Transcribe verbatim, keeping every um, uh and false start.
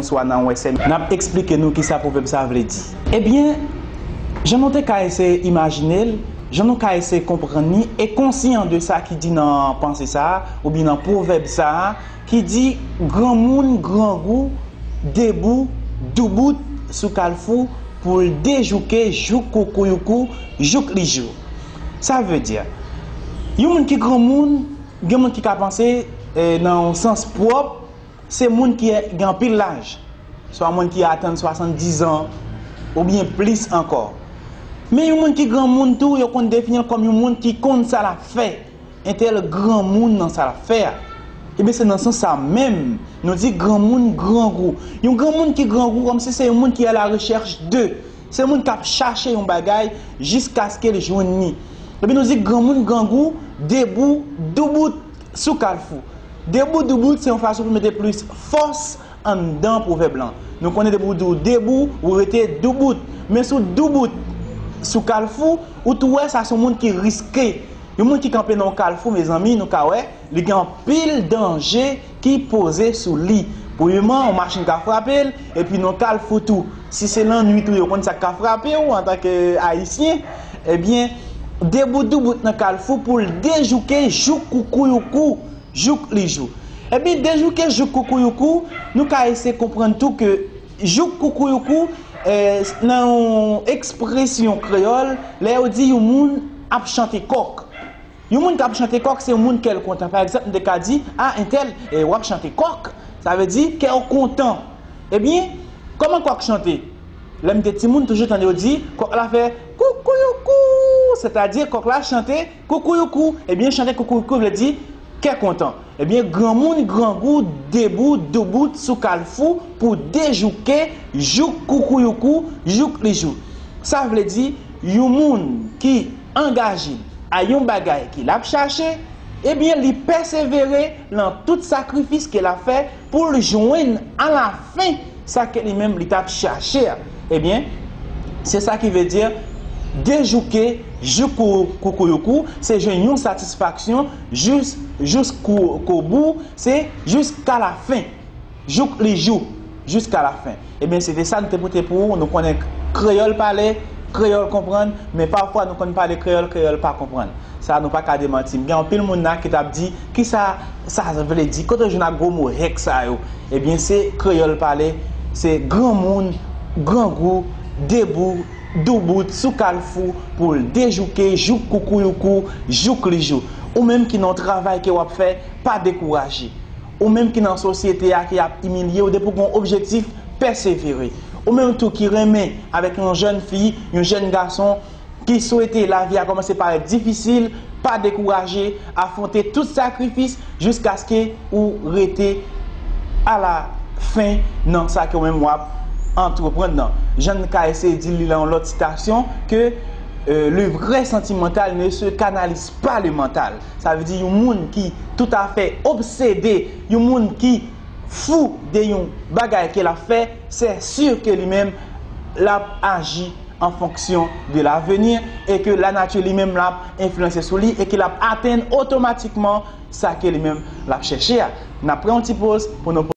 swa nan yon S M S, n ap eksplike nou kisa pwovèb sa vle di. Ebyen, jan nou te ka eseye imajine l, jan nou ka eseye konprann li e konsyan de sa ki di nan panse sa a, oubyen nan pwovèb sa a, ki di, granmoun grangou debou doubout sou kalfou pou l dejouke jouk koukouyoukou, jouk li jou. Sa vle di, yon moun ki granmoun, gen moun ki ka panse, eh, nan yon sans pwòp, se moun ki gen anpil laj, swa moun ki atenn swasanndiz an, oubyen plis ankò. Men yon moun ki granmoun tou, yo konn defini l kòm yon moun ki konn sa l ap fè. Entèl granmoun nan sa l ap fè a. Ebyen, se nan sans sa menm, nou di granmoun grangou. Yon granmoun ki grangou, kòmsi se yon moun ki à la recherche de. Se moun k ap chache yon bagay jiskaske l jwenn li. Epi nou di granmoun grangou debou doubout sou kalfou. Debou doubout se yon fason pou mete plis fòs anndan pwovèb lan. Nou konnen depi w di w debou, ou rete doubout. Men si w doubout sou kalfou, ou tou wè sa se yon moun ki riske. Yon moun ki kanpe nan yon kalfou, mezanmi, nou ka wè, li gen anpil danje ki poze sou li. Premyèman, yon machin ka frape l, epi nan yon kalfou tou. Si se lannwit tou, yo konn sa k ka frape w antanke Ayisyen. Ebyen, debou doubout nan kalfou pou l dejouke jouk koukouyoukou, jouk li jou. Ebyen, dejouke jouk koukouyoukou, nou ka eseye konprann tou ke jouk koukouyoukou, eh, nan yon ekspresyon kreyòl, lè yo di yon moun ap chante kòk. Yon moun k ap chante kòk, se yon moun kè l kontan. Pa egzanp, m te ka di, a, entèl, eh, w ap chante kòk. Sa vle di, kè w kontan. Ebyen, kòman kòk chante? Lè m te timoun, toujou tande yo di, kòk la fè koukouyoukou. Sètadi, kòk la chante koukouyoukou. Ebyen, chante koukouyoukou vle di, kè kontan. Ebyen, granmoun grangou debou doubout sou kalfou pou dejouke jouk koukouyoukou, jouk li jou. Sa vle di, yon moun ki angaje l a yon bagay ke l ap chache, ebyen, li pèsevere nan tout sakrifis ke l ap fè pou l jwenn alafen sa ke li menm li t ap chache a. Ebyen, se sa ki vle di dejouke jouk kou-, koukouyoukou, se jwenn yon satisfaksyon jis, jis kou-, kobou, se jiskalafen, jouk li jou, jiskalafen. Ebyen, se te sa nou te pote pou ou. Nou konnen kreyòl pale, kreyòl konprann, men pafwa nou konn pale kreyòl, kreyòl pa konprann. Sa nou pa ka demanti. M gen anpil moun la ki t ap di, kisa sa vle di? Kote w jwenn ak gwo mo hèk sa yo? Ebyen, se kreyòl pale, se granmoun, grangou, debou, doubout, sou kalfou, pou l dejouke, jouk koukouyoukou, jouk li jou. Ou menm ki nan yon travay ke w ap fè, pa dekouraje. Ou menm ki nan sosyete a, ki ap imilye w, depi w gen yon objektif, pèsevere. Ou menm tou ki renmen avèk yon jèn fi, yon jèn gason, ki swete lavi a kòmanse parèt difisil, pa dekouraje, afwonte tout sakrifis jiskaske ou rete alafen nan sa ke ou menm w ap antreprann nan. Jan n ka eseye di l li nan yon lòt sitasyon, ke, euh, le vrai sentimental ne se canalise pas le mental. Sa vle di yon moun ki toutafè obsede, yon moun ki fou de yon bagay ke l ap fè, se si ke li menm l ap aji an fonksyon de l'avenir e ke lanati li menm l ap enfliyanse sou li e ke l ap atenn otomatikman sa ke li menm l ap chèche a. N ap pran yon ti poz pou nou